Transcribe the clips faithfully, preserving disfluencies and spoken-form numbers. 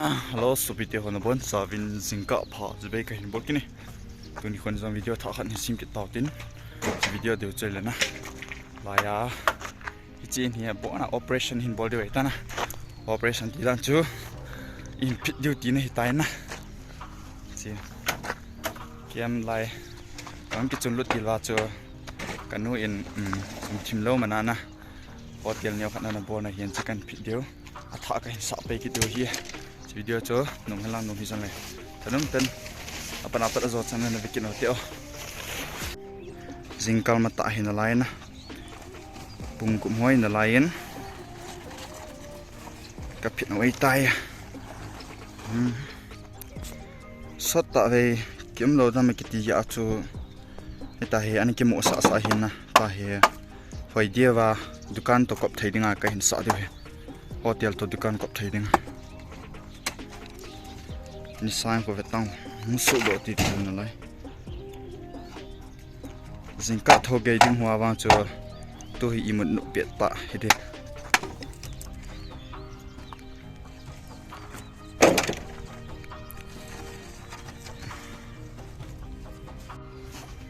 Hello, sopite ho nabonchauvin jingkah pha chibai kahin bol kit e. Tuni khon jong video thah khat hin sem kit tau tin. Video deu chai lena. Laiya. Hiche hi abon a operation hin bol diu ahitai na. Operation ti dan chu in phit diu tina ahitai na. Hiche. Kem lai. Kam kichun lut til uva chu. Kanu in, um, um thim lou mana na. Hotel neo khat ana bol na hin chu kahin phit diu. Athah kahin sah pai kit diu ahi. Hiche video chu nung hen lang nung hijong le. Thanom ten. Apat apat ajo chan na ve kit u hite o. Jingkah matah hi nalai na. Pung gup hoi nalai in. Kaphit u ahitai. Hmm. Sot tah vei, kium lou dam kiti a chu. Hita hi, ana kimu sah sah hi na. Tahi. Hoi dia va, dukan toh kop thei dinga kahin sah diu ahi. Hotel toh dukan kop thei dinga. Ni sang ko vetang, musu do ti ti nalai. Jingkah thou gei ding hoa vang chu tu hi imut nu pet ta hi de.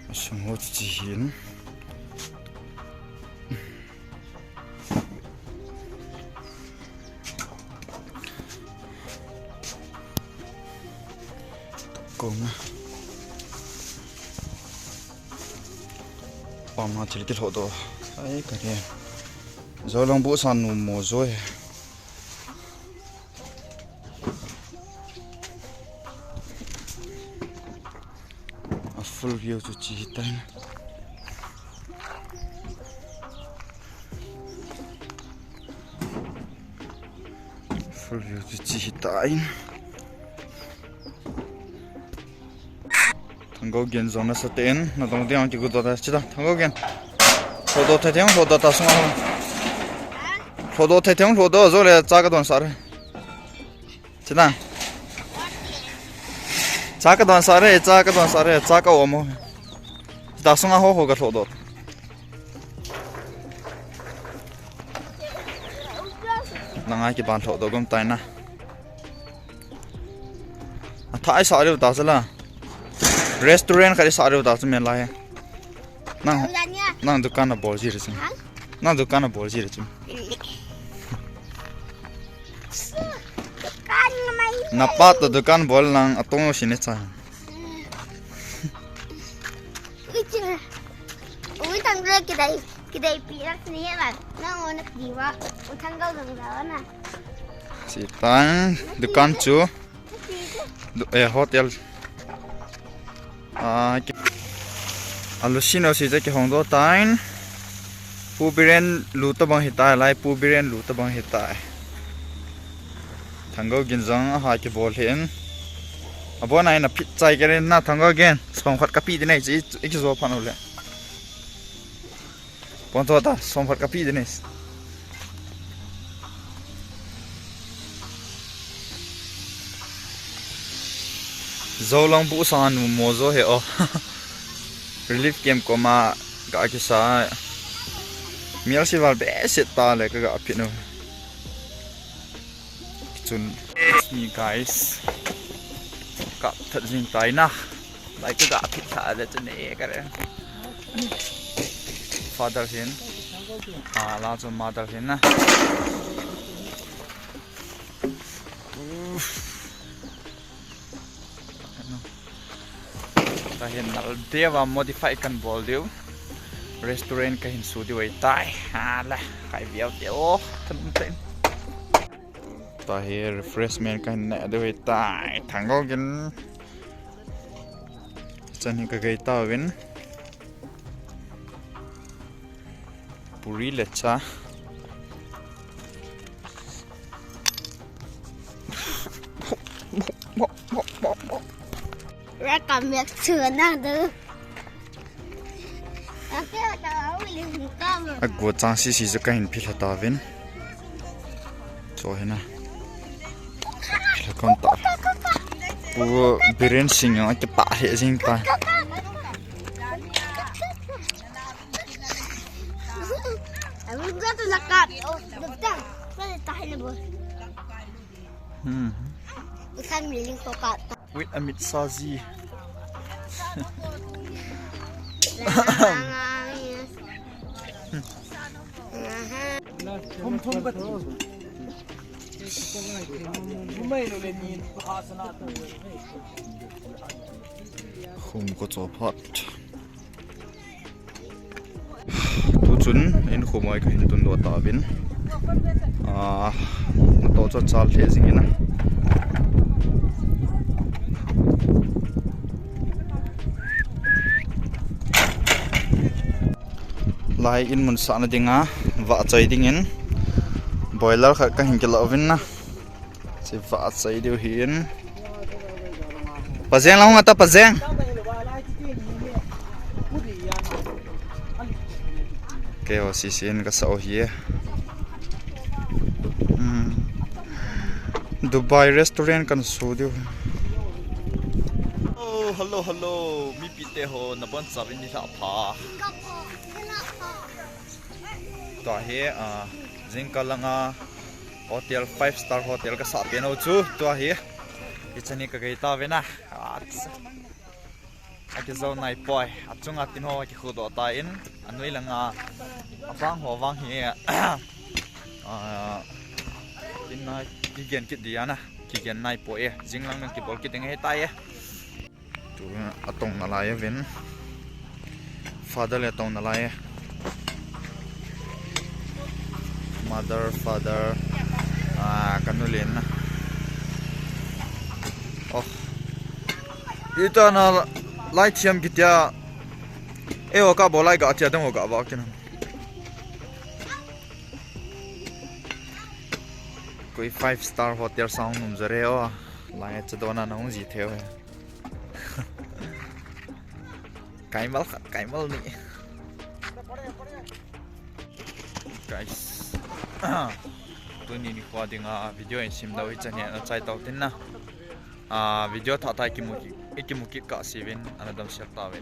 Asung ho chu chi hin. Kong na. Pam na thil kilhoh doh. Ai, ka ne. Jolong bu san nu mo jo e. A full view chu chi hitan. Full view chu chi hitan. Thanggo gen jong nasa ten, nadong ding ang kigu doh ta, chi ta, Thanggo gen. Lhoh doh thei thei, lhoh doh ta sunga ho. Lhoh doh thei thei, lhoh doh, jo le cha ka don sah re. Chi ta. Cha ka don sah re, cha ka don sah re, cha ka om o. Chi ta sunga ho ho ka lhoh doh. Nang a kiban lhoh doh gom tai na. Athah i sah diu ta chu la. Restaurant khat i sah diu ta chu men lai. Nang, nang dukan na bol ji re chu. Ha? Nang dukan na bol ji re chu. Dukan mai. Na pa toh dukan bol nang atong lo si ne cha. Ui, ching. Ui, thang re kidai, kidai pi rak ni ba. Nang ona pi wa. U Thanggo dong da na. Chi tan dukan chu. Du-, eh, hotel. Ah, ki-, alu sino si je kihong doh tan. Pu Biren lu tabang hitai lai, Pu Biren lu tabang hitai. Thanggo gen jong aha kibol hin. Abon a in aphit chai keren na Thanggo gen. Som khat kape ding ahi chi, i kijo phat u le. Pon to ta, som khat kape ding ahi. Jolong bu san nu mo jo he o. Relief camp koma ga kisa. Mial sival be sit ta le ka ga phit nu. Chun, it's me guys. Kap that jing tai na. Lai ka ga phit tha le chun e ka re. Father hin. Ah, la chu mother hin na. Uff. Tahin nal deuva modify kan bol diu. Restaurant kahin su diu ahitai. Hala, kai viau te o. Tun tun. Tahi refreshment kahin ne diu ahitai. Thanggo gen. Chan hi ka gei tauvin. Puri le cha. Ra ka mek chu na du. Agu chang sisi chu kahin philha tauvin. Cho hina. Philha kon ta. Pu Biren Singh a kipah he jing ta. Hmm. Khan mi ling ko ka ta. Wait a minute, Saji. Khum ko cho phat. Tuchun in khum a kahin tun doh tauvin. Ah, natoh chu achal lheh jingin a. Lai in mun sahna dinga vahchoi dingin boiler khat kahin kilah uvin a. Hiche vahchoi diu ahin. Pajeng lang hung ata, Pajeng. Keiho sisi in kasah u ahi. Hmm. Dubai restaurant kahin so diu. Oh, hello, hello. Mipite ho, nabonchauvin nilhah pha. Tua hi, ah, jingkah langa hotel, five star hotel kasah pen u chu tua hi. Hiche ni kagei tauvin a. Ach. Akijou naipoi. Achunga tin ho akikhudoh tan. Anoi langa abang ho vang hi, ah, tin a kigen kit ding ana. Kigen naipoi e. Jinglang nang kibol kit ding ahitai e. Tu atong nalai uvin. Father le atong nalai e. Mother, father, ah, kanu le na. Oh. Ita na lai thiam kitia. E o ka bolai ga tia dang o ga ba kina. Koi five star hotel sang num jare o. Lai cha dona na hung ji theu. Kaimal khat, kaimal ni. Guys. Tuni nikho dinga video in simdoh hi chan hi ana chai tau tin na. Ah, video thah thah kimu kit, kimu kit kah seh uvin ana damsel tauve.